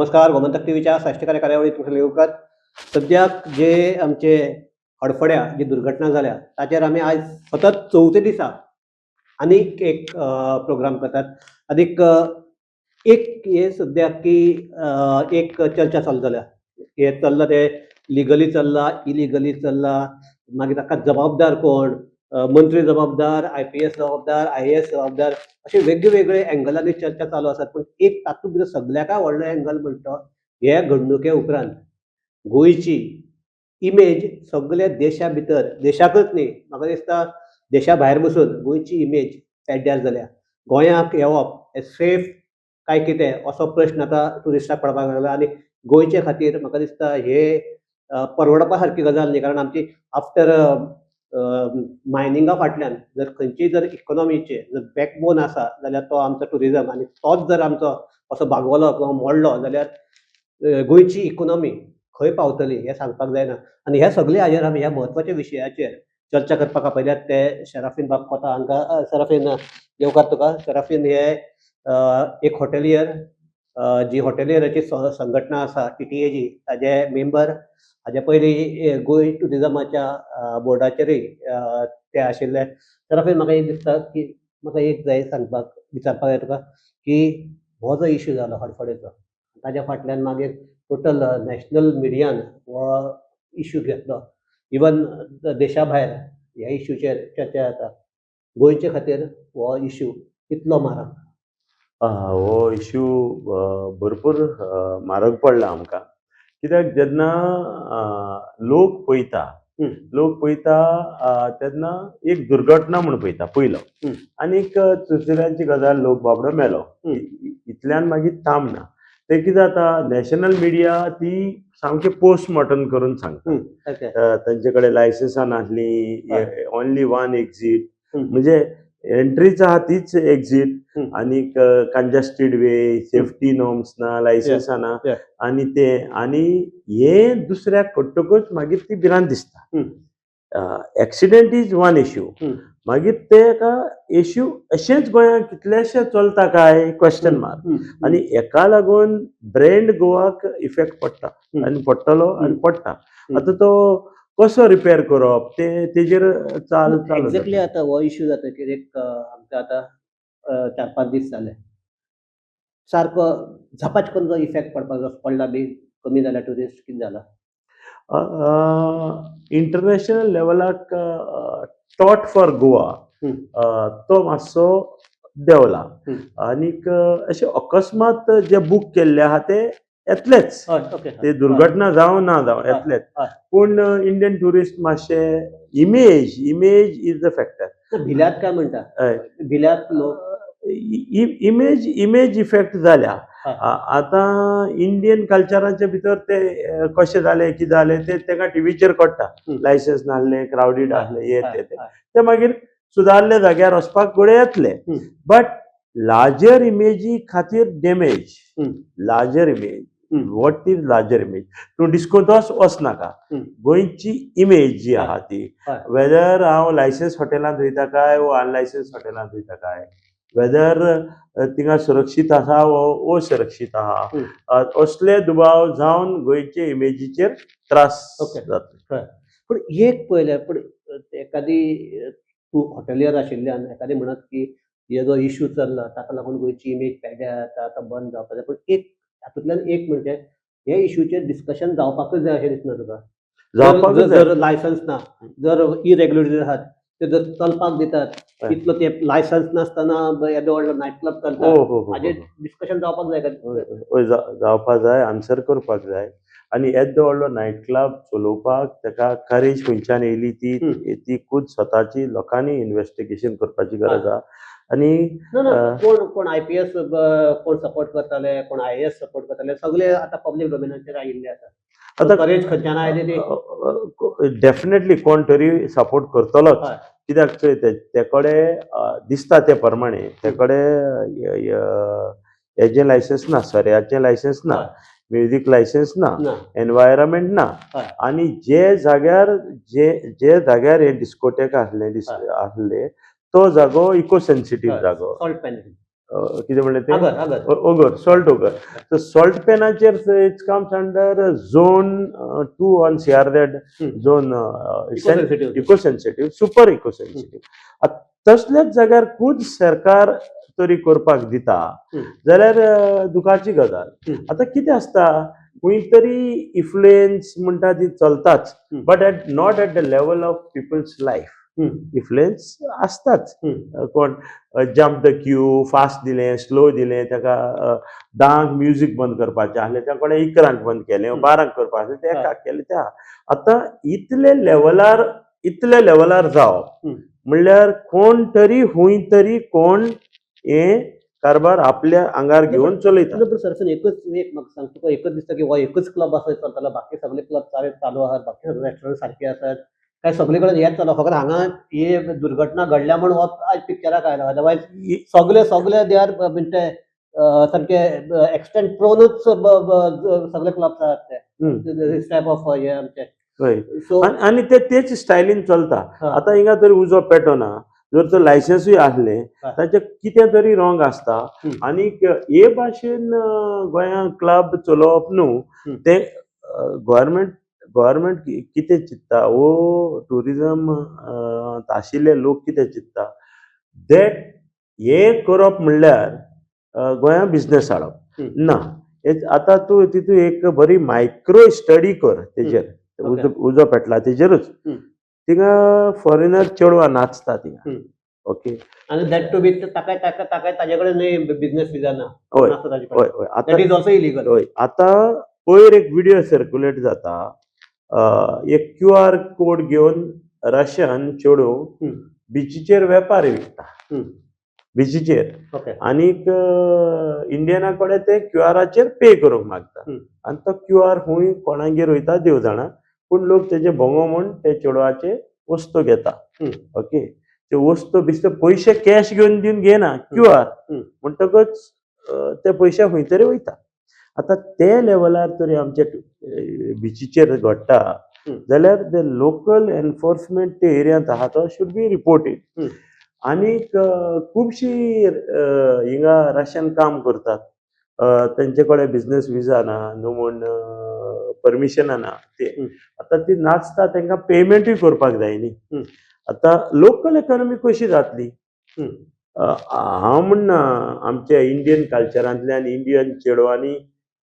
नमस्कार, गोमंतक टीव्हीच्या साश्टीकार कार्यावळीत तुमचें येवकार. सद्याक जे आमचे हडफड्या जी दुर्घटना जाल्या ताचेर आमी आयज सतत चवथे दिसा आनीक एक प्रोग्राम करतात. आनीक एक हे सद्याक की एक चर्चा चालू जाल्या, हे चल्लां तें लिगली चल्लां, इलिगली चल्लां, मागीर ताका जबाबदार कोण, मंत्री जबाबदार, आयपीएस जबाबदार, आयएएस जबाबदार, अशे वेगवेगळे एंगलांनी चर्चा चालू आसात. पूण एक तातूंत भितर सगल्याकय व्हडलो एंगल म्हणटा तो हे घडणुके उपरांत गोंयची इमेज सगल्या देशा भितर, देशाकच न्ही, म्हाका दिसता देशा भायर बसून गोंयची इमेज पेड्ड्यार जाल्या. गोंयाक येवप हें सेफ काय कितें असो प्रश्न आतां ट्युरिस्टाक पडपाक लागला. आनी गोंयचे खातीर म्हाका दिसता हे परवडपा सारकी गजाल न्ही, कारण आमची आफ्टर मायनिंगा फाटल्यान जर खंयचीय जर इकॉनॉमीचे जर बॅकबोन आसा जाल्यार तो आमचो ट्युरिजम, आनी तोच जर आमचो असो बागवलो किंवा मोडलो जाल्यार गोंयची इकॉनॉमी खंय पावतली हें सांगपाक जायना. आनी ह्या सगल्या हाजेर आमी ह्या म्हत्वाच्या विशयाचेर चर्चा करपाक आपयल्यात ते शराफीन बाब कोता हांकां. शराफीन, येवकार तुका. शराफीन हे एक हॉटेलियर, जी हॉटेलियराची संघटना आसा टीटीएजी ताजे मेंबर. हाजे पयलीं गोंय ट्युरिजमाच्या बोर्डाचेरूय ते आशिल्ले. शराफीन, म्हाका एक दिसता की म्हाका एक जाय सांगपाक, विचारपाक जाय तुका की हो जो इश्यू जालो हडफडेचो, ताज्या फाटल्यान मागीर टोटल नॅशनल मिडियान हो इश्यू घेतलो, इवन देशा भायर ह्या इश्यूचेर चर्चा जाता. गोंयचे खातीर हो इश्यू कितलो मारक? हो इश्यू भरपूर म्हारग पडला आमकां, कित्याक जेन्ना लोक पळयता, लोक पळयता तेन्ना एक दुर्घटना म्हूण पळयता पयलो, आनीक दुसऱ्यांची गजाल लोक बाबडो मेलो इतल्यान मागीर थांबना. ते कितें जाता, नॅशनल मिडिया ती सामकें पोस्टमॉर्टम करून सांगता. तांचे कडेन लायसन्सां नासलीं, ओनली वन एक्झीट, म्हणजे एंट्रीच आहा तीच एक्झीट, आनीक कंजेस्टेड वे, सेफ्टी नॉर्म्स ना, लायसन्सां ना, आनी ते आनी हे दुसऱ्याक कळटकूच मागीर ती भिरांत दिसता. Accident is one issue, मागीर ते एका इश्यू अशेंच गोंयांत कितलेशे चलता काय क्वेश्चन मार्क. आनी हेका लागून ब्रेंड गोवाक इफेक्ट पडटा आनी पडटलो आनी पडटा. आतां तो कसो रिपेर करप ते तेजेर चाल चालू. एक्झॅक्टली, आतां हो इश्यू जाता की एक आमकां आतां 4-5 दीस जाले, सारको झपाच करून जो इफेक्ट पडपाक जो पडला बी कमी जाल्या ट्युरिस्ट, कितें जाला? इंटरनॅशनल लेवलाक टॉट फॉर गोवा तो मातसो देंवला. आनीक अशें अकस्मात जे बूक केल्ले आहा ते येतलेच, हय ओके ते दुर्घटना जावं ना जावं येतलेच. पूण इंडियन ट्युरिस्ट मातशे image is the factor. भिल्यात काय म्हणटा? भिल्यात लोक? इमेज इफेक्ट जाल्या. आतां इंडियन कल्चराच्या भितर ते कशें जालें, कितें जालें ते ताका टिवीचेर कळटा. लायसन्स नासलें, क्रावडीड आसलें, हे ते ते मागीर सुदारले जाग्यार वचपाक घडये येतले, बट लार्जर इमेजी खातीर damage. Larger image, what is larger image? तूं डिस्कोंत वचनाका, गोंयची इमेज जी आहा ती, वेदर हांव लायसन्स हॉटेलांत वयता काय वो अनलायसन्स हॉटेलांत वयता काय, वेदर थिंगा सुरक्षीत आसा वो असुरक्षीत आहा, असले दुबाव जावन गोंयचे इमेजीचेर त्रास जाता. पूण एक पळयल्यार, पूण एकादी तूं हॉटेलियर आशिल्ल्यान एकादी म्हणत की हे जो इश्यू चल्ला ताका लागून गोंयची इमेज पेड्ड्यार जाता, आतां बंद जावपाक जाय. पूण एक हातूंतल्यान एक म्हणजे हे इश्यूचेर डिस्कशन जावपाकच जाय अशें दिसना तुका? जावपाक जाय. जर लायसन्स ना, जर इरेग्युलरिटीज आहात, ते जर चलपाक दितात, इतलो ते लायसन्स नासतना येदो व्हडलो नायट क्लब चलता, हो हो हो, हो हाजेर डिस्कशन जावपाक जाय का? हय, जावपा जाय, आन्सर करपाक जाय. आनी येदो व्हडलो नायट क्लब चलोवपाक ताका करेज खंयच्यान येयली ती, ती खूद स्वताची लोकांनी इन्वेस्टिगेशन करपाची गरज आहा. आनी ना ना, कोण कोण आयपीएस कोण सपोर्ट करताले, कोण आयएएस सपोर्ट करताले, सगळे आतां पब्लीक डोमेनाचेर आयिल्ले आसा. आतां करेज खंयच्यान आयली ती? डेफिनेटली कोण तरी सपोर्ट करतलोच. कित्याक चोय, ते कडेन दिसता ते प्रमाणे ते कडेन हेजें लायसन्स ना, सोऱ्याचें लायसन्स ना, म्युजीक लायसन्स ना, ना, एनवायरमेंट ना. आनी जे जाग्यार जे जे जाग्यार हे डिस्कोटेक आसले आसले तो जागो इको सेन्सिटीव जागो. Salt pan. कितें म्हणलें तें? आगर आगर. ओगर, सॉल्ट ओगर. सो सॉल्ट पॅनाचेर it comes under zone 2 on CRZ zone. Sensitive. Eco sensitive, super eco sensitive. तसल्याच जाग्यार खूद सरकार तरी करपाक दिता जाल्यार दुखाची गजाल. आतां कितें आसता, खंय तरी इन्फ्लुयन्स म्हणटा ती चलताच, but at not at the level of people's life. Influence आसताच. कोण जम्प the Q, fast दिलें, स्लो दिलें, ताका 10क म्युजीक बंद करपाचें आसलें, त्या कोणें 11क बंद केलें, 12क करपाचें आसलें तें 1क केलें. त्या आतां इतले लेवलार जावप म्हणल्यार कोण तरी खंय तरी कोण हें कारभार आपल्या आंगार घेवन चलयता. पण सर, एकच एक म्हाका सांग, तुका एकच दिसता की हो एकच क्लब आसा चलतालो, बाकी सगळे क्लब चालू आहात, बाकी सगळे रेस्टॉरंट सारके आसात काय सगळे कडेन हेच चालू? फकत हांगा ही दुर्घटना घडल्या म्हूण हो आयज पिक्चराक आयला, अदरवायज सगळे सगळे they are म्हणजे सारके एक्सिडंट प्रोनच सगळे क्लब्स आहात ते this type of हे आमचे. सो आनी ते तेच स्टायलीन चलता. आतां हिंगा तरी उजो पेटोना, जर तर लायसन्सूय आसलें, ताचें कितें तरी रॉंग आसता. आनीक हे भाशेन गोंयांत क्लब चलोवप न्हू. ते गव्हर्मेंट कितें चिंत्ता वो ट्युरिजम आशिल्ले लोक कितें चिंत्ता, that हे करप म्हणल्यार गोंयांत बिजनेस हाडप. ना, आतां तूं तितून एक बरी मायक्रो स्टडी कर तेजेर. उजो पेटला तेजेरूच थिंगा फॉरेनर चेडवां नाचता थिंगा. ओके. आनी that to be ताका ताका ताका ताजे कडेन न्हय बिझनेस विजा ना. हय. नासता ताजे कडेन. हय हय आतां That is also illegal. हय, आतां पयर एक विडियो सर्क्युलेट जाता, एक क्यू आर कोड घेवन रशियन चेडूं बिचीचेर वेपार विकता बिचीचेर. आनीक इंडियना कडेन ते क्यू आराचेर पे करूंक मागता. आनी तो क्यू आर खूंय कोणागेर वयता देव जाणा, पूण लोक तेजे भोंगो म्हूण ते चेडवाचे वस्तू घेता. ओके, ते वस्तू बेश्टे पयशे कॅश घेवन दिवन घेयना, क्यू आर. म्हणटकच ते पयशे खंय तरी वयता. आतां ते लेवलार तरी आमचे बिचीचेर घडटा जाल्यार ते लोकल एनफोर्समेंट ते एरियांत आहा तो should be reported. आनीक खुबशीं हिंगा रशियन काम करतात, तेंचे कडेन बिजनेस विजा ना, न्हू म्हूण परमिशनां ना ते. आतां ती नाचता, तांकां पेमेंटूय करपाक जाय न्ही. आतां लोकल इकॉनॉमी कशी जातली? हांव म्हणना आमच्या इंडियन कल्चरांतल्यान इंडियन चेडवांनी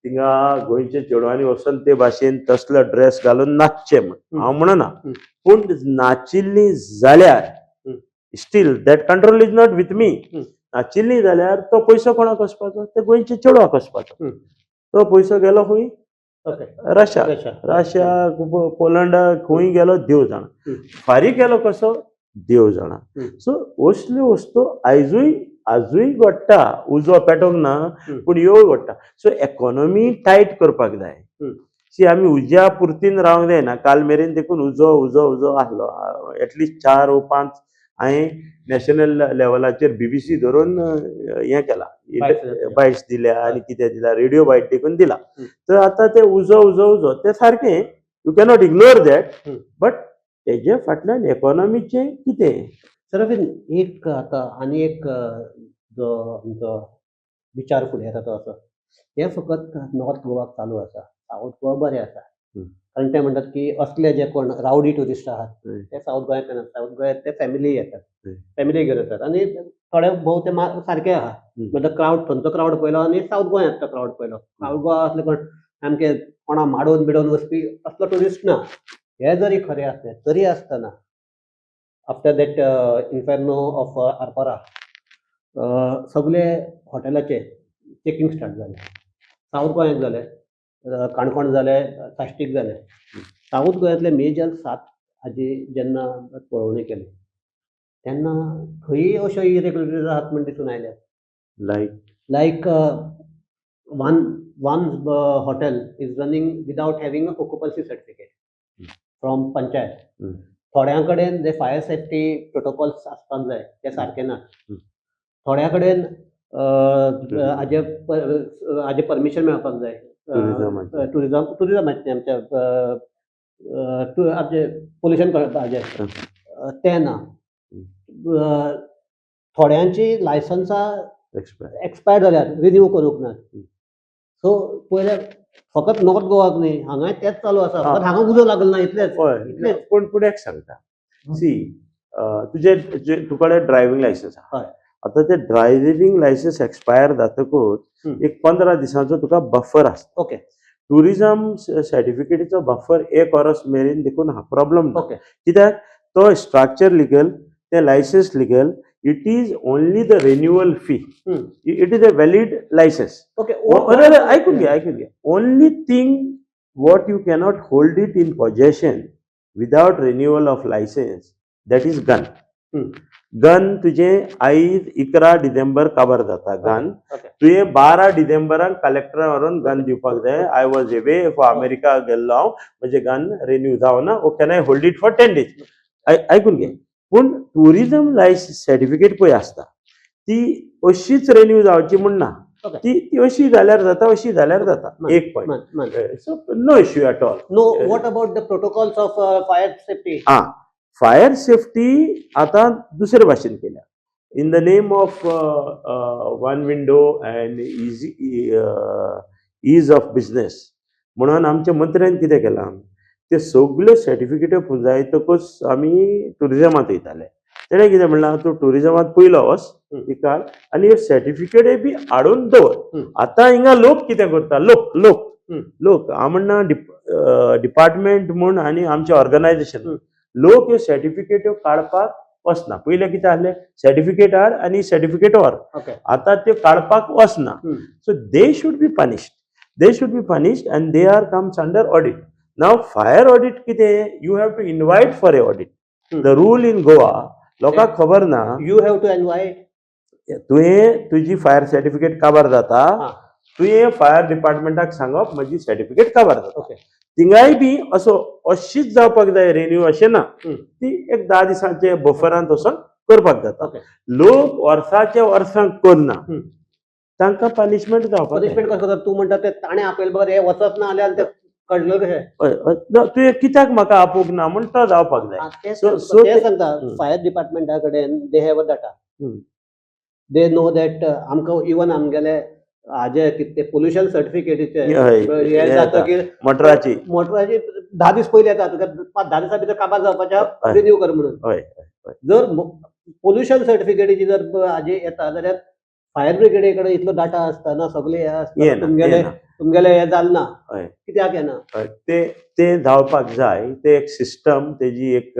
थिंगा गोंयच्या चेडवांनी वचोन ते भाशेन तसलो ड्रेस घालून नाचचे म्हण हांव म्हणना, पूण नाचिल्ली जाल्यार still that control is not with me. नाचिल्ली जाल्यार तो पयसो कोणाक वचपाचो? ते गोंयच्या चेडवाक वचपाचो. तो पयसो गेलो खंय? रशिया. रशिया. रशिया, पोलंडाक, खंय गेलो देव जाणा. फारीक केलो कसो देव जाणा. सो असल्यो वस्तू आयजूय आजूय घडटा. उजो पेटोवंक ना, पूण ह्यो घडटा. सो इकॉनॉमी टायट करपाक जाय. सी, आमी उज्या पुरतीन रावंक जायना. काल मेरेन देखून उजो उजो उजो आसलो, एटलिस्ट चार वो पांच हांवें नॅशनल लेवलाचेर बीबीसी धरून हें केला, बायट्स दिल्या आनी कितें दिला, रेडिओ बायट देखून दिला. तर आतां ते उजो उजो उजो ते सारकें, you cannot ignore that, but तेजे फाटल्यान इकॉनॉमीचें कितें? सर, एक आतां आनी एक जो आमचो विचार फुडें येता तो असो, हें फकत नॉर्थ गोवाक चालू आसा, सावथ गोवा बरें आसा, कारण ते म्हणटात की असले जे कोण रावडी ट्युरिस्ट आहात ते सावथ गोंयांत येनात. सावथ गोंयांत ते फॅमिली येतात, फॅमिली घेवन येतात आनी थोडे भोव ते सारके आहा. म्हणल्यार क्रावड थंयचो क्रावड पळयलो आनी सावथ गोंयांतलो क्रावड पळयलो, सावथ गोवा असले कोण सामके कोणा माडोवन बिडोवन वचपी असलो ट्युरिस्ट ना. हे जरी खरें आसलें तरी आसतना after that inferno of Arpora सगळे हॉटेलाचे चेकिंग स्टार्ट जालें. सावथ गोंयांत जालें, काणकोण जालें, साश्टीक जालें. सावथ गोंयांतले मेजर सात हाजी जेन्ना पळोवणी केली तेन्ना खंयी अश्यो इरेग्युलरिटीज आहात म्हण दिसून आयले. लायक? Like one hotel is running without having a occupancy certificate from panchayat. थोड्यां कडेन जे फायर सेफ्टी प्रोटोकॉल्स आसपाक जाय ते सारके ना. थोड्या कडेन हाजे हाजे परमिशन मेळपाक जाय. टुरिजमाचें. टुरिजमाचें आमच्या आमचे पोल्युशन हाजें तें ना. थोड्यांची लायसन्सां एक्सपायर. एक्सपायर जाल्यात, रिन्यू करूंक ना. सो पयले फकत नॉर्थ गोवाक न्ही, हांगाय तेच चालू आसा. फकत हांगा उजो लागल ना इतलेच. हय. इतलेच. पूण पूण एक सांगता, सी, तुजे जे तुकडे ड्रायव्हिंग लायसन्स आहा, आतां ते ड्रायव्हिंग लायसन्स एक्सपायर जातकूच एक 15 दिसांचो तुका बफर आसता. टुरिजम सर्टिफिकेटीचो बफर एक वर्स मेरेन देखून प्रॉब्लम ना. कित्याक तो स्ट्रक्चर लिगल, ते licence legal, it is only the renewal fee. It is a valid licence. अरे अरे, ऐकून घे, ऐकून घे. Only thing what you cannot hold it in possession without renewal of licence, that is gun. Gun तुजें आयज 11 डिसेंबर काबार जाता गन. तुवें 12 डिसेंबराक कलेक्टरा व्हरून गन दिवपाक जाय. I was away for America गेल्लो हांव, म्हजें गन रिन्यू जावना, oh, can I hold it for 10 days? आयकून घे. पूण टुरिजम लायसन्स सर्टिफिकेट पळय आसता, ती अशीच रिन्यू जावची म्हूण ना. ती अशी जाल्यार जाता, अशी जाल्यार जाता. एक पॉयंट. मान्य. So no issue at all. No, what about the protocols of fire safety? Ah, fire safety आतां दुसरे भाशेन केल्या in the name of one window and easy ease of business म्हणून आमच्या मंत्र्यान कितें केलां, ते सगल्यो सर्टिफिकेट्यो पुंजायतकूच आमी टुरिजमांत वयताले. तेणें कितें म्हणलां, तूं टुरिजमांत पयलो वच, ती काड आनी ह्यो सर्टिफिकेटय बी हाडून दवर. आतां हिंगा लोक कितें करता, लोक लोक लोक हांव म्हणना डिपार्टमेंट म्हूण आनी आमचें ऑर्गनायजेशन, लोक ह्यो सर्टिफिकेट्यो काडपाक वचना. पयलें कितें आहलें, सर्टिफिकेट हाड आनी सर्टिफिकेट व्हर. आतां त्यो काडपाक वचना. So they should be punished, they should be punished and they are comes under audit. Now fire audit कितें, you have to invite for a audit. The rule in Goa लोकांक खबर ना. You have to invite. तुवें तुजी fire certificate काबार जाता, तुवें fire डिपार्टमेंटाक सांगप म्हजी सर्टिफिकेट काबार जाता. थिंगाय बी असो अशीच जावपाक जाय रिन्यू अशें ना. ती एक 10 दिसांचे बफरांत वचोन करपाक जाता. लोक वर्साचे वर्सां करना, तांकां पनिशमेंट जावपाक जाय. पनिशमेंट कसो करता? तूं म्हणटा ते ताणें आपयले बगर हे वचत ना जाल्यार ते कळटलें कशें? हय, हय, ना, तुवें कित्याक म्हाका आपोवंक ना म्हण तो जावपाक जाय. तें So तें सांगता. फायर डिपार्टमेंटा कडेन they have a data. They know that आमकां इवन आमगेले हाजे कितें ते पोल्युशन सर्टिफिकेटीचे हे हे जातकीर मोटराची. मोटराची 10 दीस पयलीं येता तुका, 5-10 दिसां भितर काबार जावपाच्या, रिन्यू कर म्हणून. हय जर पोल्युशन सर्टिफिकेटीची जर हाजी येता जाल्यार फायर ब्रिगेडी कडेन इतलो डाटा आसता ना, सगळे हे आसता. येना. तुमगेले येना. तुमगेले हे जालें ना, कित्याक येना? हय, ते ते जावपाक जाय. ते एक सिस्टम तेजी एक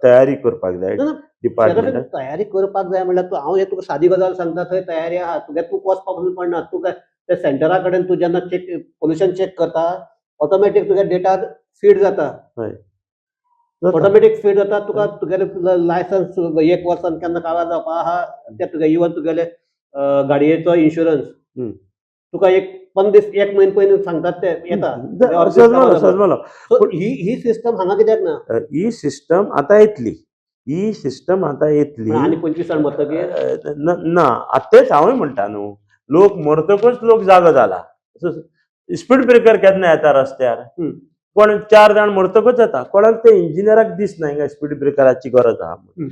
तयारी करपाक जाय ना, ना, डिपार्टमेंटान. तयारी करपाक जाय म्हणल्यार तूं, हांव हे तुका सादी गजाल सांगता, थंय तयारी आहा. तुगे तूं वचपा पसून पडना. तुका ते सेंटरा कडेन तूं जेन्ना चेक पोल्युशन चेक करता, ऑटोमॅटीक तुगे डेटा फीड जाता. ऑटोमॅटीक फीड जाता तुका. तुगेले लायसन्स एक वर्सान केन्ना काबार जावपा आहा ते तुगे, इवन तुगेले गाडयेचो इन्शुरन्स तुका एक 15 दीस, एक म्हयनो पयलीं सांगतात, ते येता. सजमलो, सजमलो. So ही ही सिस्टम हांगा कित्याक ना? ही सिस्टम आतां येतली, ही सिस्टम आतां येतली. आनी 25 जाण मरतकीर? ना, आतां तेच हांवूय म्हणटा न्हू, लोक मरतकूच लोक जागो जाला. स्पीड ब्रेकर केन्ना येता रस्त्यार? कोण चार जाण मरतकूच येता. कोणाक ते इंजिनियराक दिसना हिंगा स्पीड ब्रेकराची गरज आहा म्हणून.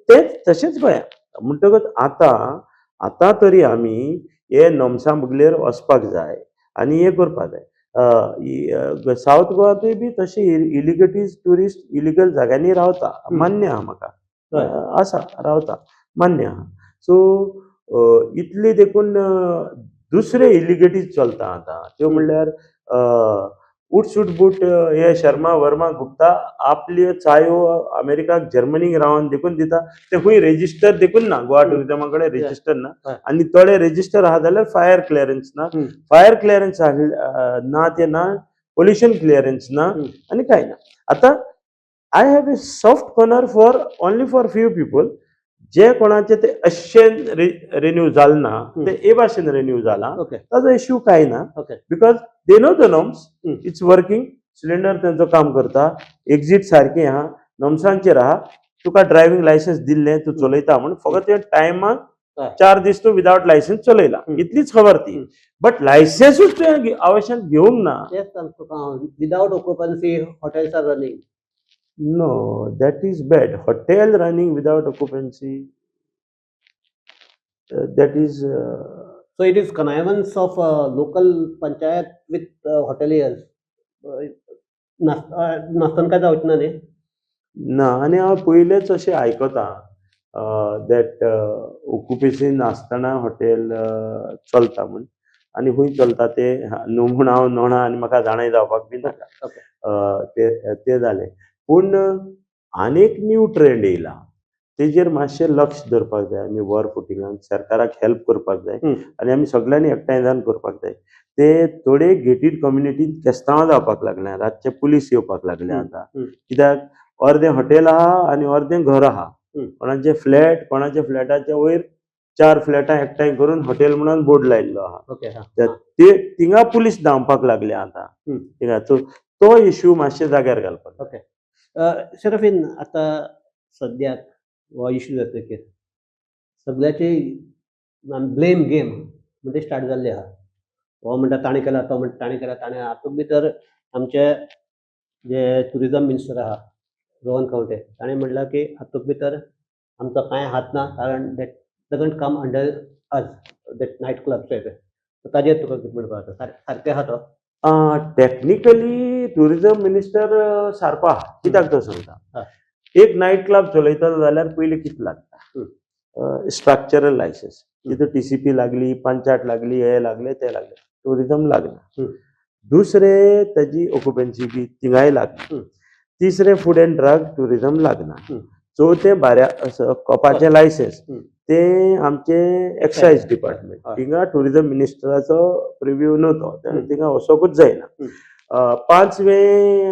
तेच तशेंच गोंयांत. म्हणटकच आतां आतां तरी आमी हे नोमसां बगलेर वचपाक जाय आनी हें करपाक जाय. सावथ गोवांतूय बी तशें इलिगटीज ट्युरिस्ट इलिगल जाग्यांनी रावता, मान्य आहा म्हाका. आसा, रावता, मान्य आहा. सो इतली देखून दुसरे इलिगटीज चलता आतां, त्यो म्हणल्यार उटसूट बूट हे शर्मा वर्मा गुप्ता आपल्यो चायो अमेरिकाक, जर्मनीक रावन देखून दिता. ते खंय रेजिस्टर देखून ना, गोवा टुरिजमा कडेन रेजिस्टर ना. आनी थोडे रेजिस्टर आहा जाल्यार फायर क्लियरन्स ना. फायर क्लियरन्स ना ते ना, पोल्युशन क्लियरन्स ना आनी कांय ना. आतां I have a soft corner for only for few people जे कोणाचे ते अशें रिन्यू जाल ना, ते ए भाशेन रिन्यू जाला, ताजो इश्यू कांय ना, because they know the norms. It's working. Cylinder तेंचो काम करता, एक्झीट सारकी आहा, नॉर्म्सांचेर आहा. तुका ड्रायव्हिंग लायसन्स दिल्लें, तूं चलयता म्हूण. फकत तुवें टायमाक 4 दीस तूं विदावट लायसन्स चलयला, इतलीच खबर ती. बट लायसन्सूच तुवें आवश्यक घेवंक ना. तेच सांगता तुका हांव, without occupancy hotels are running. No, that is bad. Hotel running without occupancy. That is So it is connivance of local panchayat with hoteliers. नासतना काय जावचें ना न्ही? ना, आनी हांव पयलेच अशें आयकता that ऑक्युपेशन आसतना हॉटेल चलता म्हूण आनी खंय चलता ते न्हू म्हूण हांव नोणा आनी म्हाका जाणाय जावपाक बी नाका. ते ते जालें, पूण आनीक न्यू ट्रेंड येयला, तेजेर मातशें लक्ष दवरपाक जाय. आमी वर फुटिंगान सरकाराक हेल्प करपाक जाय आनी आमी सगळ्यांनी एकठांय जावन करपाक जाय. ते थोडे गेटीड कम्युनिटीन केस्तांवां जावपाक लागल्या, रातचे पुलीस येवपाक लागले आतां. कित्याक अर्दें हॉटेल आहा आनी अर्दें घर आहा. कोणाचें फ्लॅट, कोणाच्या फ्लॅटाच्या वयर चार फ्लॅटां एकठांय करून हॉटेल म्हणून बोर्ड लायिल्लो आहा. ते थिंगा पुलीस धांवपाक लागले आतां. थिंगा तो तो इश्यू मातशें जाग्यार घालपाक. ओके शरफीन, आतां सद्याक हो इश्यू जातकीर सगळ्याचे ब्लेम गेम म्हणजे स्टार्ट जाल्ली आहा. हो म्हणटा ताणें केला, तो म्हणटा ताणें केला, ताणें. हातूंत भितर आमचे जे टुरिजम मिनिस्टर आहा रोहन खंवटे, ताणें म्हणलां की हातूंत भितर आमचो कांय हात ना, कारण that doesn't come under us, that night club. ताजेर तुका कितें म्हणपाक आसा? सारकें आहा तो? टॅक्निकली टुरिझम मिनिस्टर सारको आहा. कित्याक तो सांगता. एक नायट क्लब चलयतलो जाल्यार पयलीं कितें लागता? Structural licence. तितून टीसीपी लागली, पंचायत लागली, हे लागले, ते लागले, टुरिझम लागना. दुसरें, ताजी ऑक्युपन्सी बी थिंगाय लागना. तिसरें, फूड अँड ड्रग टुरिझम लागना. चवथें, बाऱ्या कोपाचें लायसन्स, ते आमचे एक्सायज डिपार्टमेंट. थिंगा टुरिझम मिनिस्टराचो प्रिव्यू न्हू तो, थिंगा वचोकूच जायना. पांचवें,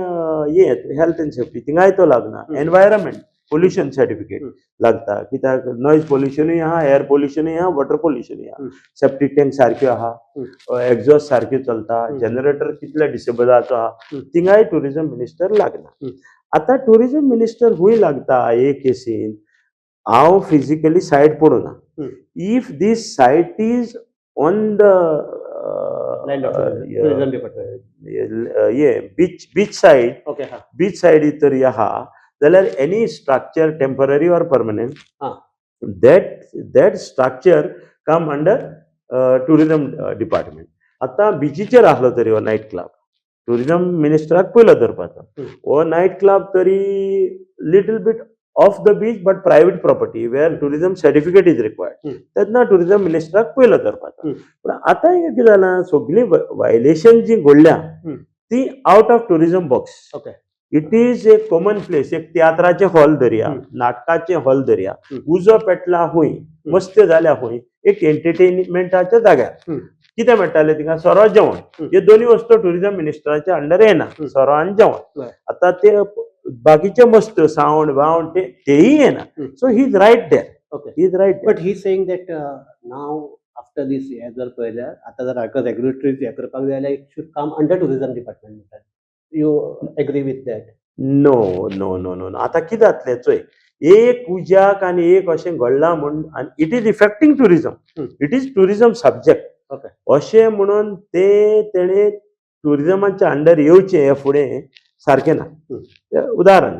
हें हेल्थ एंड सेफ्टी, थिंगाय तो लागना. एनवायरमेंट पोल्युशन सर्टिफिकेट लागता, कित्याक नॉयज पोल्युशनूय आहा, एअर पोल्युशनूय आहा, वॉटर पोल्युशनूय आहा. सेप्टीक टँक सारक्यो आहा, एक्झॉस्ट सारक्यो चलता, जनरेटर कितले डिसेबलाचो आहा, थिंगाय टुरिझम मिनिस्टर लागना. आतां टुरिझम मिनिस्टर खूंय लागता हे केसीन, हांव फिजिकली सायट पळोवना. If this site is on the land of tourism department. ये बीच सायड, ओके हा बीच सायडी तरी आहा जाल्यार any structure, temporary or permanent, that structure come under tourism department. आतां बिचीचेर आसलो तरी हो नायट क्लब, टुरिझम मिनिस्टराक पयलो धरपाचो. हो नायट क्लब तरी little bit off the beach but private property where tourism certificate is required, तेन्ना टुरिझम मिनिस्टराक पयलो धरपाचो. पूण आतां कितें जालां, सगळीं वायलेशन जी घडल्या ती out of tourism box. It is a common place. एक तियात्राचें हॉल धरया, नाटकाचें हॉल धरया, उजो पेटला खंय, मस्त्यो जाल्या खंय, एक एंटरटेनमेंटाच्या जाग्यार कितें मेळटालें थिंगा? सोरो, जेवण. ह्यो दोनूय वस्तू टुरिझम मिनिस्टराच्या अंडर येना, सोरो आनी जेवण. आतां ते बाकीचे मस्त्यो, सावंड बावंड, ते तेय येना. So he is right there. He is right. But he saying that now after this हे जर पळयल्यार, आतां जर हाका रेग्युलेटरी हें करपाक जाय जाल्यार it should come under tourism department म्हणटात. You agree with that? No. आतां कितें जातलें चोय, एक उज्याक आनी एक अशें घडलां म्हूण it is affecting tourism. It is tourism subject. अशें म्हणून ते तेणे टुरिजमाच्या अंडर येवचें हे फुडें सारकें ना. उदाहरण,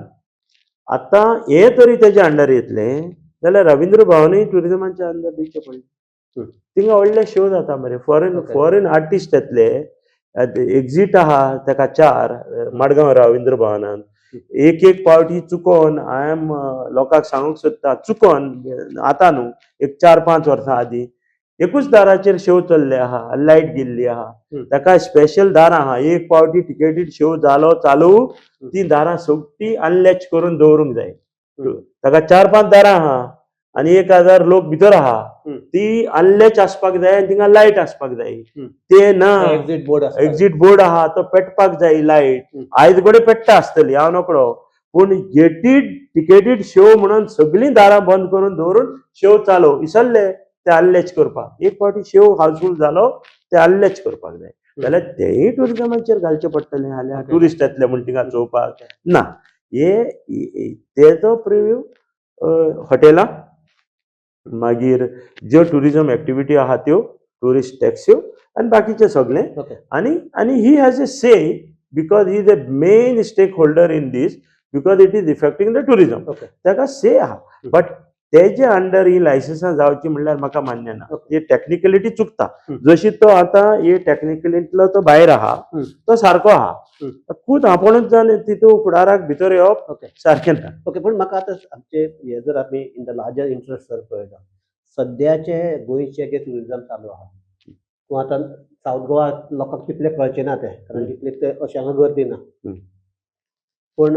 आतां हें तरी तेज्या अंडर येतलें जाल्यार रविंद्र भवनूय टुरिजमाच्या अंडर दिवचें पडलें. थिंगा व्हडले शो जाता मरे, फॉरेन फॉरेन आर्टिस्ट येतले. एक्झीट आहा तेका चार मडगांव रविंद्र भवनान. एक एक पावटी चुकोन, I am लोकांक सांगूंक सोदता, चुकोन आतां न्हू, एक 4-5 वर्सां आदीं एकूच दाराचेर शो चल्ले आहा, लायट गेल्ली आहा. ताका स्पेशल दारां आहा. एक पावटी टिकेटीड शो जालो चालू, ती दारां सगळीं अनलॅच करून दवरूंक जाय. ताका चार पांच दारां आहा आनी 1000 लोक भितर आहा. ती अनलॅच आसपाक जाय आनी थिंगा लायट आसपाक जाय. ते ना. एक्झिट बोर्ड आसता. एक्झिट बोर्ड आहा, तो पेटपाक जाय लायट. आयज कडेन पेट्टा आसतली, हांव नकळो, पूण गेटीड टिकेटीड शो म्हणून सगळीं दारां बंद करून दवरून शो चालू विसरले ते अनलॅच करपाक. एक फावटी शो हाऊसफूल जालो, ते अनलॅच करपाक जाय. जाल्यार तेय टुरिजमाचेर घालचें पडटलें जाल्यार ट्युरिस्ट येतले म्हण थिंगा चोवपाक ना. हे तेजो प्रिव्यू हॉटेलां, मागीर ज्यो टुरिजम एक्टिविटी आहा त्यो, ट्युरिस्ट टॅक्स्यो आनी बाकीचें सगळें. आनी he has a say because he is a main stakeholder in this, because it is affecting the tourism. ताका से आहा, बट तेजे अंडर ही लायसन्सां जावची म्हणल्यार म्हाका मान्य ना. ही टॅक्निकलिटी चुकता. जशी तो आतां ही टॅक्निकलिटींतलो तो भायर आहा, तो सारको आहा. खूद आपूणच जावन तितू फुडाराक भितर येवप सारकें ना. ओके, पूण म्हाका आतां आमचे हे जर आमी इन the larger interest जर पळयता, सद्याचे गोंयचे जे ट्युरिजम चालू आहा, तूं आतां सावथ गोवा लोकांक तितलें कळचें ना तें, कारण तितले ते अशें हांगा गर्दी ना. पूण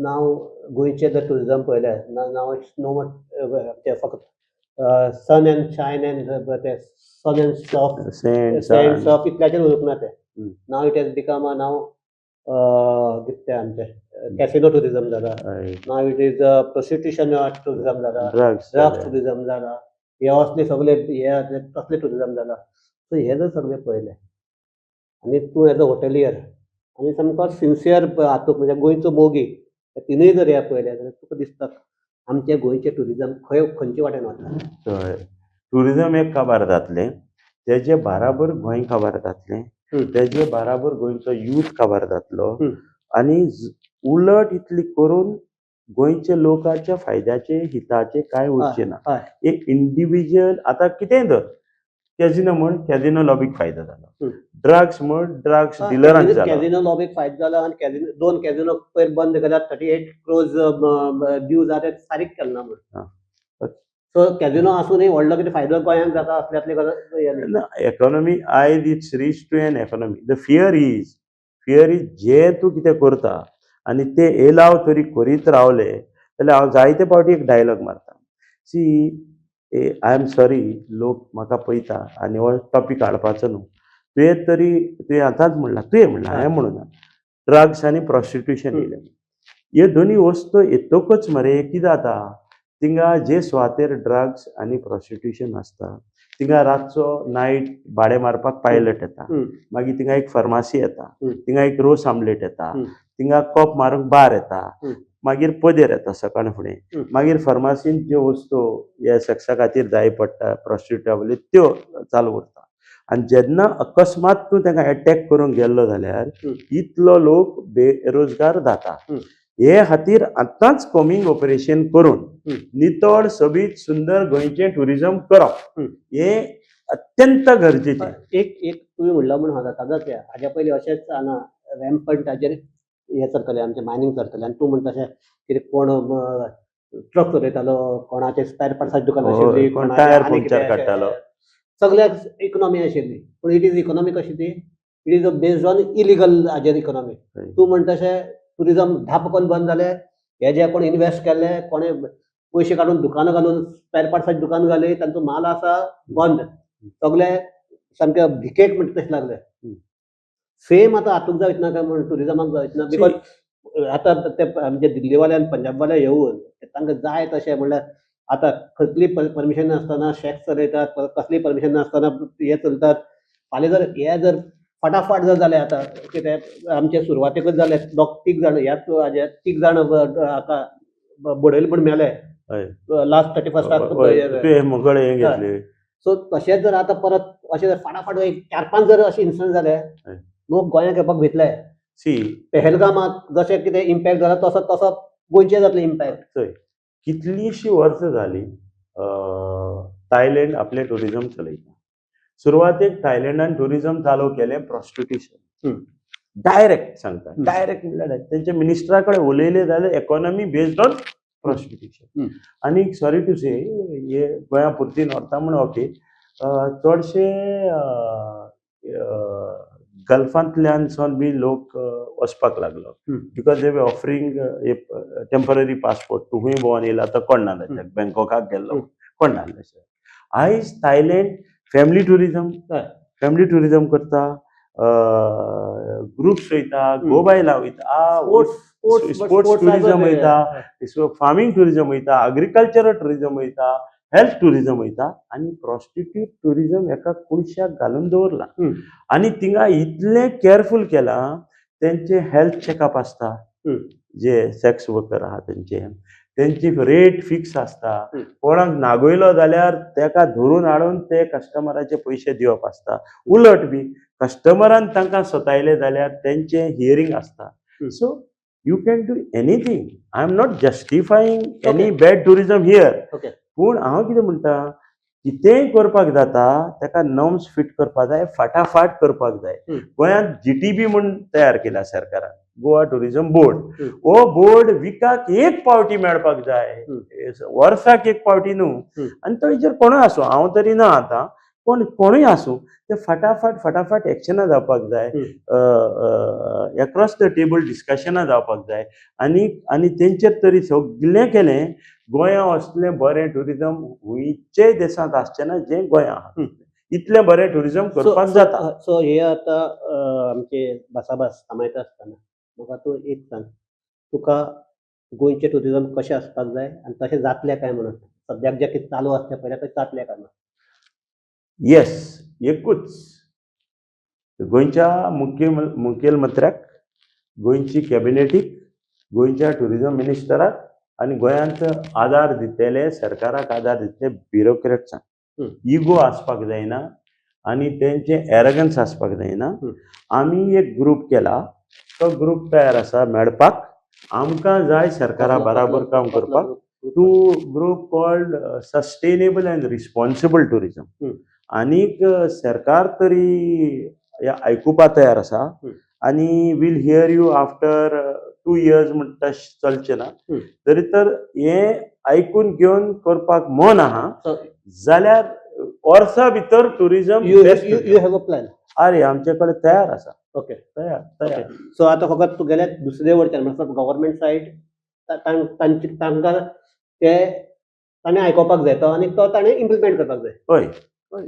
नाव गोंयचें जर ट्युरिजम पळयलें, नाव it's no ते फकत सन अँड शायन अँड ते sun and soft sand sand soft इतल्याचेर उरूंक ना तें. Now it has become a now कितें तें आमचें कॅसिनो ट्युरिजम जाला, now it is prostitution tourism जाला, ड्रग्स. ड्रग्स टुरिजम जाला, हे असले सगळे हे असले तसले टुरिजम जाला. सो हे जर सगळे पळयलें आनी तूं एज अ हॉटेलियर आनी सामको सिन्सियर हातूंत म्हणजे गोंयचो मोगी, हे तिनूय जर हे पळयलें जाल्यार तुका दिसता आमचें गोंयचें टुरिजम खंय खंयचे वाटेन वता. हय, टुरिजम एक काबार जातलें, तेजे बाराबर गोंय काबार जातलें, तेजे बाराबर गोंयचो यूथ काबार जातलो. आनी उलट इतली करून गोंयच्या लोकांच्या फायद्याचे हिताचे कांय उरचें ना. एक इंडिविज्युअल आतां कितेंय धर, कॅझिनो म्हण, कॅझिनो लॉबीक फायदो जालो. ड्रग्स म्हण, ड्रग्स डिलरांक जालो. कॅझिनो लॉबीक फायदो जालो आनी कॅझिनो, दोन कॅझिनो पयर बंद केल्यात, 38 क्रोर्स ड्यू जाले, फारीक केले ना म्हण. सो कॅझिनो आसूनय व्हडलो कितें फायदो गोंयांक जाता असल्यातली गजाल हें न्ही. ना, economy आयज it's reach to an economy. The fear is जे तूं कितें करता आनी ते एलाव तरी करीत रावले जाल्यार हांव जायते फावटी एक डायलॉग मारता, सी, I am sorry, लोक म्हाका पळयता आनी हो टॉपीक हाडपाचो न्हू. तुवें तरी तुवें आतांच म्हणलां, तुवें म्हणलां, हांवें म्हणूना, ड्रग्स आनी प्रोस्टिट्युशन येयलें. ह्यो दोनी वस्तू येतकच मरे कितें जाता, थिंगा जे सुवातेर ड्रग्स आनी प्रोस्टिट्युशन आसता थिंगा रातचो नायट भाडें मारपाक पायलट येता. मागीर थिंगा एक फार्मासी येता. थिंगा एक रोस आमलेट येता. थिंगा कॉप मारूंक बार येता. मागीर पदेर येता सकाळ फुडें. मागीर फार्मासींत ज्यो वस्तू हे सेक्सा खातीर जाय पडटा प्रोस्टिट्युटा वयल्यो त्यो चालू उरता आनी जेन्ना अकस्मात तूं तांकां एटॅक करूंक गेल्लो जाल्यार इतलो लोक बेरोजगार जाता. हे खातीर आतांच कॉम्बिंग ऑपरेशन करून नितळ सोबीत सुंदर गोंयचें ट्युरिजम करप हें अत्यंत गरजेचें. एक एक तुवें म्हणलां म्हूण हांव जाता तें, हाज्या पयलीं अशेंच हांगा रॅम्पंटाचेर हें चलतालें आमचें, मायनींग चलतालें आनी तूं म्हणटा तशें कितें कोण ट्रक चलयतालो, कोणाचें स्पॅर पार्ट्साचें दुकान आशिल्ली, कोण कोणाचें टायर आनी पंक्चर कितें काडटालो. सगळ्याक इकॉनॉमी आशिल्ली. पूण it is economy कशी ती, it is a based on illegal हाजेर इकॉनॉमी. तूं म्हणटा तशें ट्युरिजम धाप करून बंद जालें, हे जे कोण इनवेस्ट केल्ले, कोणे पयशे काडून दुकानां घालून स्पॅर पार्ट्साचें दुकान घाली, तांचो माल आसा बंद, सगळे सामके भिकेक म्हणटा तशें लागले. सेम आतां हातूंत जायत ना काय म्हण, ट्युरिजमाक जायत ना, because आतां ते आमचे दिल्लीवाले आनी पंजाबवाले येवन तांकां जाय तशें, म्हणल्यार आतां कसली परमिशन नासतना शॅक चलयतात, कसली परमिशन नासतना हे चलतात. फाल्यां जर हे जर फटाफट जर जालें, आतां कितें आमचे सुरवातेकच जालें, दोग तीग जाण ह्याच हाजे तीग जाण हाका बडयले म्हण मेले लास्ट 31स्टाक. तुवें मंगळ हें घेतली. सो तशेंच जर आतां परत अशें जर फाटाफाट एक चार पांच जर अशें इन्सिडंट जाले, लोक गोंयांत येवपाक भितले. सी, पेहलगामाक जशें कितें इम्पॅक्ट जाला तसो तसो गोंयचेर जातलो इम्पॅक्ट. चोय, कितलींशीं वर्सां जालीं थायलंड आपलें ट्युरिजम चलयता. सुरवातेक थायलंडान ट्युरिजम चालू केलें प्रोस्टिट्युशन, डायरेक्ट सांगता, डायरेक्ट म्हणल्यार तेंच्या मिनिस्टरा कडेन उलयले जाल्यार इकॉनॉमी बेस्ड ऑन प्रोस्टिट्युशन. आनी सॉरी टू से, हे गोंया पुरती व्हरता म्हूण ओके, चडशे गल्फांतल्यान बी लोक वचपाक लागलो because they offering a temporary passport. तूं खंय भोंवन येयला तो कोण ना जाल्यार बँकॉकाक गेल्लो कोण ना जाल्यार. आयज Thailand family tourism, family tourism करता, ग्रुप्स वयता, गोबायला वयता, स्पोर्ट्स टुरिजम वयता, फार्मींग टुरिजम वयता, अग्रिकल्चरल टुरिजम वयता, हेल्थ टुरिजम वयता आनी प्रोस्टिट्यूट टुरिजम एका कुडश्याक घालून दवरला. आनी थिंगा इतलें केअरफूल केलां, तेंचे हेल्थ चॅकअप आसता, जे सेक्स वर्कर आहा तेंचे, तेंची रेट फिक्स आसता. कोणाक नागयलो जाल्यार तेका धरून हाडून ते कस्टमराचे पयशे दिवप आसता. उलट बी कस्टमरान तांकां सतायले जाल्यार तेंचे हियरींग आसता. So you can do anything. I am not justifying any bad tourism here. पूण हांव कितें म्हणटा, कितेंय करपाक जाता ताका नॉर्म्स फिट करपाक जाय, फाटाफाट करपाक जाय. गोंयांत जीटीबी म्हूण तयार केला सरकारान, गोवा टुरिझम बोर्ड. हो बोर्ड विकाक एक पावटी मेळपाक जाय, वर्साक एक पावटी न्हू. आनी तो हेजेर कोणूय आसूं, हांव तरी ना आतां, कोण कोणूय आसूं, ते फाटाफाट फाटाफाट एक्शनां जावपाक जाय, एक्रॉस the table डिस्कशनां जावपाक जाय. आनी आनी तेंचेर तरी सगळें केलें, गोंया असलें बरें टुरिझम खंयचेय देशांत आसचें ना जें गोंया आहा. इतलें बरें टुरिझम करपाक जाता. सो हे आतां आमचे भासाभास थांबयता आसतना म्हाका तूं एक सांग, तुका गोंयचें टुरिझम कशें आसपाक जाय आनी तशें जातलें काय म्हणून, सद्याक जें कितें चालू आसा तें पळयल्यार तशें जातलें काय म्हणून? येस, एकूच, गोंयच्या मुखेलमंत्र्याक, गोंयची कॅबिनेटीक, गोंयच्या टुरिझम मिनिस्टराक आनी गोंयांत आदार दितले, सरकाराक आदार दितले ब्युरोक्रेट्सांक इगो आसपाक जायना आनी तेंचे एरगन्स आसपाक जायना. आमी एक ग्रूप केला, तो ग्रूप तयार आसा मेळपाक. आमकां जाय सरकारा बराबर काम करपाक. To group called sustainable and responsible tourism. आनीक सरकार तरी आयकुपा तयार आसा आनी we'll hear you after 2 years म्हणटा चलचें ना. तरी तर हें आयकून घेवन करपाक मन आहा जाल्यार वर्सा भितर tourism. You you have a plan? अरे, आमचे कडेन तयार आसा. तयार तयार. सो आतां फकत तुगेले दुसरे वटच्यान, म्हणल्यार गव्हर्मेंट सायड, तांचे तांकां ते ताणें आयकोपाक जाय तो आनी तो ताणें इम्प्लिमेंट करपाक जाय. हय हय,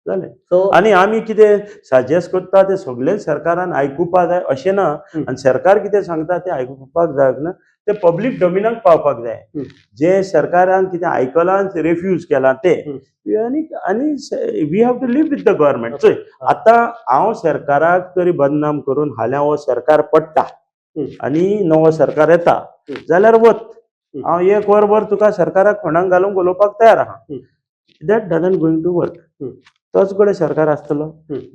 जालें. सो आनी आमी कितें सजेस्ट करता तें सगळें सरकारान आयकुपा जाय अशें ना. आनी सरकार कितें सांगता तें आयकुपाक जाय ना, तें पब्लीक डोमिनाक पावपाक जाय. जें सरकारान कितें आयकलां, रेफ्यूज केलां तें आनी आनी we have to live with the government. चोय, आतां हांव सरकाराक तरी बदनाम करून फाल्यां हो सरकार पडटा आनी नवो सरकार येता जाल्यार वत हांव एक वरभर तुका सरकाराक खोणाक घालूंक उलोवपाक तयार आहा. That doesn't going to work. तोच कडेन सरकार आसतलो,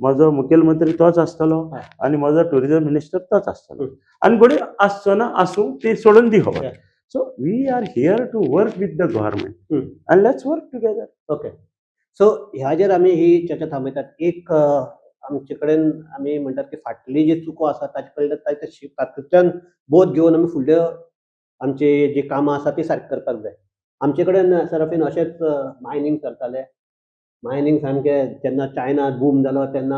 म्हजो मुखेलमंत्री तोच आसतलो आनी म्हजो टुरिझम मिनिस्टर तोच आसतलो. आनी घडये आसचो ना, आसूं, ती सोडून दी खबर. So we are here to work with the government and let's work together. Okay, so ह्याचेर आमी ही चर्चा थांबयतात. एक आमचे कडेन आमी म्हणटात की फाटली जी चुको आसा ताचे कडेन तातूंतल्यान बोध घेवन आमी फुडल्यो आमची जी कामां आसा ती सारकी करपाक जाय. आमचे कडेन सेराफीन अशेंच मायनींग चलतालें. मायनींग सामकें जेन्ना चायना बूम जालो तेन्ना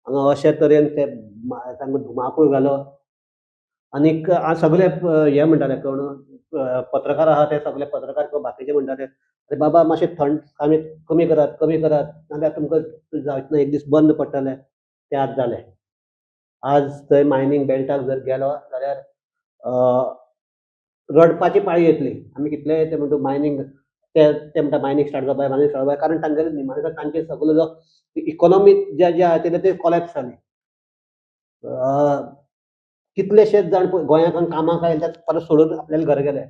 हांगा अशे तरेन ते सामको धुमाकूळ घालो आनीक सगळे हे म्हणटाले, कोण पत्रकार आहा ते सगळे पत्रकार किंवा बाकीचे म्हणटाले, अरे बाबा, मातशें थंड आमी कमी करात, कमी करात, नाजाल्यार तुमकां जायतना एक दीस बंद पडटलें. तें आज जालें. आज थंय मायनींग बेल्टाक जर गेलो जाल्यार रडपाची पाळी येतली. आमी कितलेय ते म्हणटा मायनींग, ते ते म्हणटा मायनींग स्टार्ट जावपाक जाय, मायनींग स्टार्ट जावपाक जाय, कारण तांगेले निमाणे तांचे सगलो जो इकॉनॉमी जे जे आहा ते कोलॅप्स जाली. कितलेशेच जाण पळय गोंयांत कामाक आयले, परत सोडून आपल्याले घरा गेले.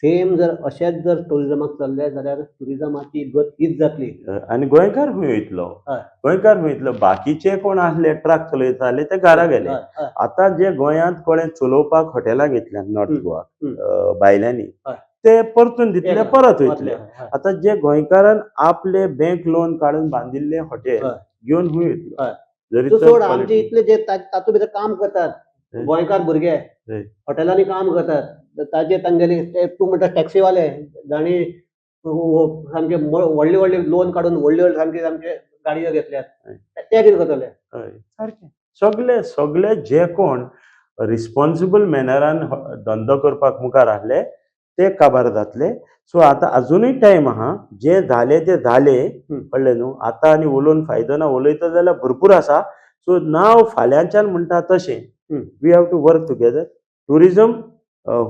सेम जर अशेंच जर टुरिजमाक चल्लें जाल्यार टुरिजमाची गत हीच जातली. आनी गोंयकार खंय वयतलो? गोंयकार खंय वयतलो? बाकीचे कोण आसले ट्रक चलयताले ते घरा गेले. हय हय आतां जे गोंयांत कोणें चलोवपाक हॉटेलां घेतल्यात नॉर्थ गोवा भायल्यांनी, ते परतून दितले, परत वयतले. आतां जे गोंयकारान आपले बँक लोन काडून बांदिल्ले हॉटेल घेवन खंय वयतलो? जरी तूं तर सोड, quality- आमचे इतले जे तातूंत भितर काम करतात गोंयकार भुरगे हॉटेलांनी काम करतात, ताजे तांगेले ते तूं म्हणटा टॅक्सीवाले जांणी सामके व्हडले व्हडले लोन काडून व्हडले व्हडले सामके सामके गाडयो घेतल्यात, ते कितें करतले? हय, सारकें. सगळे सगळे जे कोण रिस्पॉन्सिबल मॅनरान धंदो करपाक मुखार आसले ते काबार जातले. सो आतां अजुनूय टायम आहा. जे जालें ते जालें, कळ्ळें न्हू? आतां आनी उलोवन फायदो ना. उलयता जाल्यार भरपूर आसा. सो नाव फाल्यांच्यान म्हणटा तशें we have to work together, tourism,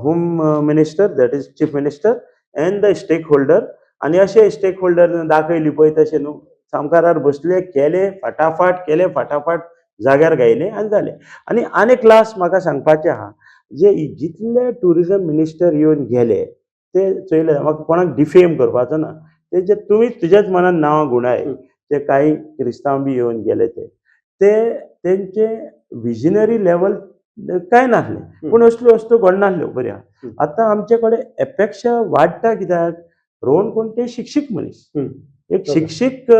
home minister, that is chief minister, and the stakeholder. आनी अशे स्टेक होल्डर दाखयली पळय तशें न्हू, सामकारार बसले, केले फाटाफाट, केले फाटाफाट, जाग्यार गायले आनी जालें. आनी आनीक लास्ट म्हाका सांगपाचें आहा, जे जितले टुरिजम मिनिस्टर येवन गेले ते चोयले, म्हाका कोणाक डिफेम करपाचो ना. ते जे तुमी तुज्याच मनान नांवां गुणाय, ते कांय क्रिस्तांव बी येवन गेले, ते ते तेंचे विजनरी लेवल कांय नासलें, पूण असल्यो वस्तू घडनासल्यो. बऱ्यो आहा. आतां आमचे कडेन अपेक्षा वाडटा कित्याक रोहन कोंटे शिक्षीक मनीस, एक शिक्षीक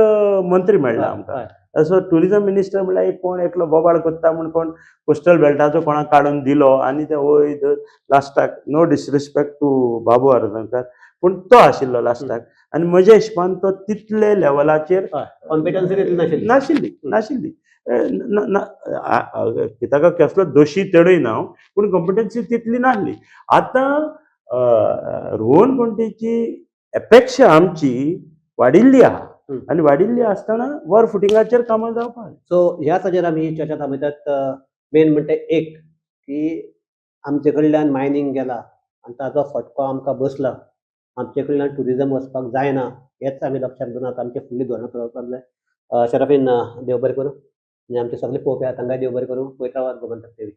मंत्री मेळ्ळा आमकां. असो टुरिझम मिनिस्टर म्हणल्यार एक कोण एकलो बोबाळ कोत्ता म्हूण कोण कोस्टल बेल्टाचो कोणाक काडून दिलो आनी ते वयर लास्टाक, नो डिसरिस्पेक्ट टू बाबू आर्लेकर, पूण तो आशिल्लो लास्टाक आनी म्हज्या हिशपान तो तितले लेवलाचेर कॉम्पिटन्सी तितली नाशिल्ली. नाशिल्ली, नाशिल्ली. ताका कसलो दोशी तेडय ना हांव, पूण कॉम्पिटन्सी तितली नासली. आतां रोहन खंवटेची अपेक्षा आमची वाडिल्ली आहा आनी वाडिल्ली आसतना वर फुटिंगाचेर कामां जावपाक जाय. सो ह्याच हाजेर आमी ही चर्चा थांबयतात. मेन म्हणटा एक की आमचे कडल्यान मायनींग गेला आनी ताजो फटको आमकां बसला. आमचे कडल्यान टुरिजम वचपाक जायना हेच आमी लक्षात घेवन आतां आमचे फुडली धोरणां थारोवपाक जाय. शराफीन, देव बरें करूं आनी आमचे सगळे पळोवपी आहा तांकांय देव बरें करूं. पळयत रावात गोमंतक टीव्ही.